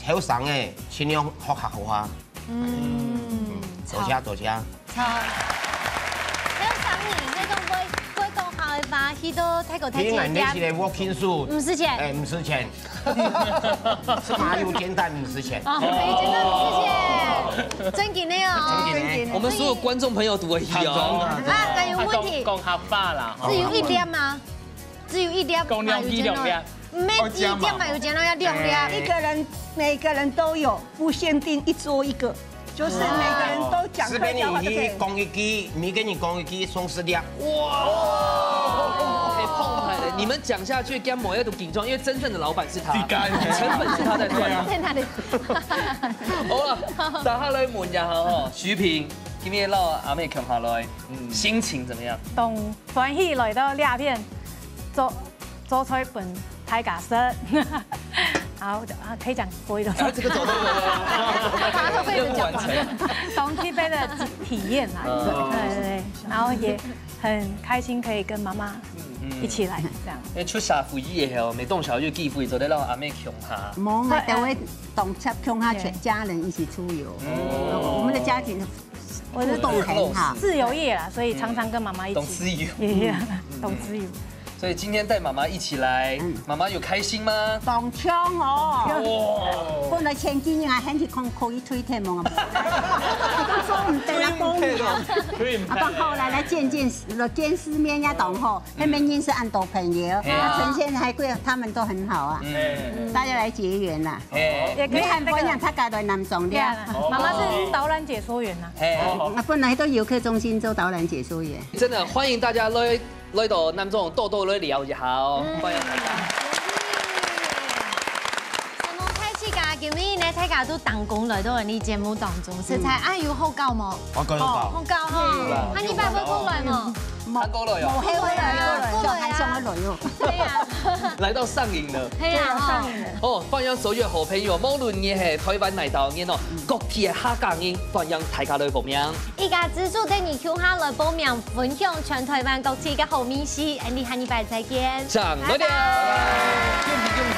後生个盡量學客話。嗯，嗯，多謝，好。多謝。好。後生人，該種會，會講客話，去到泰國、泰國去，𠊎等這個working shoot，毋使錢。誒，毋使錢。 是馬友簡單的事情。哦，馬友簡單的事情，正經个哦。正經个。我們所有觀眾朋友都會去哦。啊，還有問題。講，講客話啦，吼。只有一粒嗎？只有一粒，講兩粒，兩粒。毋係一粒嘛，有錢人要兩粒。誒。一個人，每個人都有，不限定一桌一個。 就是每個人都講客家話就可以。哦。隨便你去講一句，每個人講一句，送十粒。哇！哎，澎湃了，你們講下去，根本要都緊張，因為真正的老闆是他，自家。成本是他在算。對啊。在哪裡？好了，打下來問一下哈，許萍，今日摎阿妹共下來，嗯。心情怎麼樣？當歡喜來到這片，做 做菜分大家食。好，啊，可以講國語的嗎？啊，這個走到了。大家都會講完成。當特別的體驗啦，嗯。對，對，對。然後也很開心可以跟媽媽一起來這樣。因為出社會以後，無當少有機會做得摎阿妹共下。無，𠊎等會當接共下全家人一起出遊。嗯。我們的家庭 我是互動很好。自由業啦，所以常常跟媽媽一起。懂自由。也，也，懂自由。所以今天帶媽媽一起來，嗯。媽媽有開心嗎？當暢哦。哇。本來前幾日還喊佢講可以退店哦，啊，不過毋得啦，講毋得。啊，不過後來來見見，見世面也當好，還沒認識恁多朋友，嗯。啊，呈現還貴，他們都很好啊。嗯。大家來結緣啦。 哎。也可以那個，你看，不然他改到南庄的。對啊，媽媽是導覽解說員啊。哎。啊，本來都遊客中心做導覽解說員。真的，歡迎大家來，來到南庄多多來尞一下哦。嗯。歡迎大家。承蒙大自家，今日呢，大家都打工來到𠊎等節目當中，實在，嗯。哎，有好搞無？好搞，好搞。好搞吼。嗯。啊，你爸會過來無？無，還過來哦。無後悔啊，過來啊。就還想要來哦。對啊。來到上癮了。對啊，對啊，上癮了。哦，歡迎所有好朋友，無論你係台灣哪兜人哦，各地个客家人，歡迎大家來報名。一家之煮等你共下來報名，分享全台灣各地个好美食。俺哋下禮拜再見。上來了。拜拜。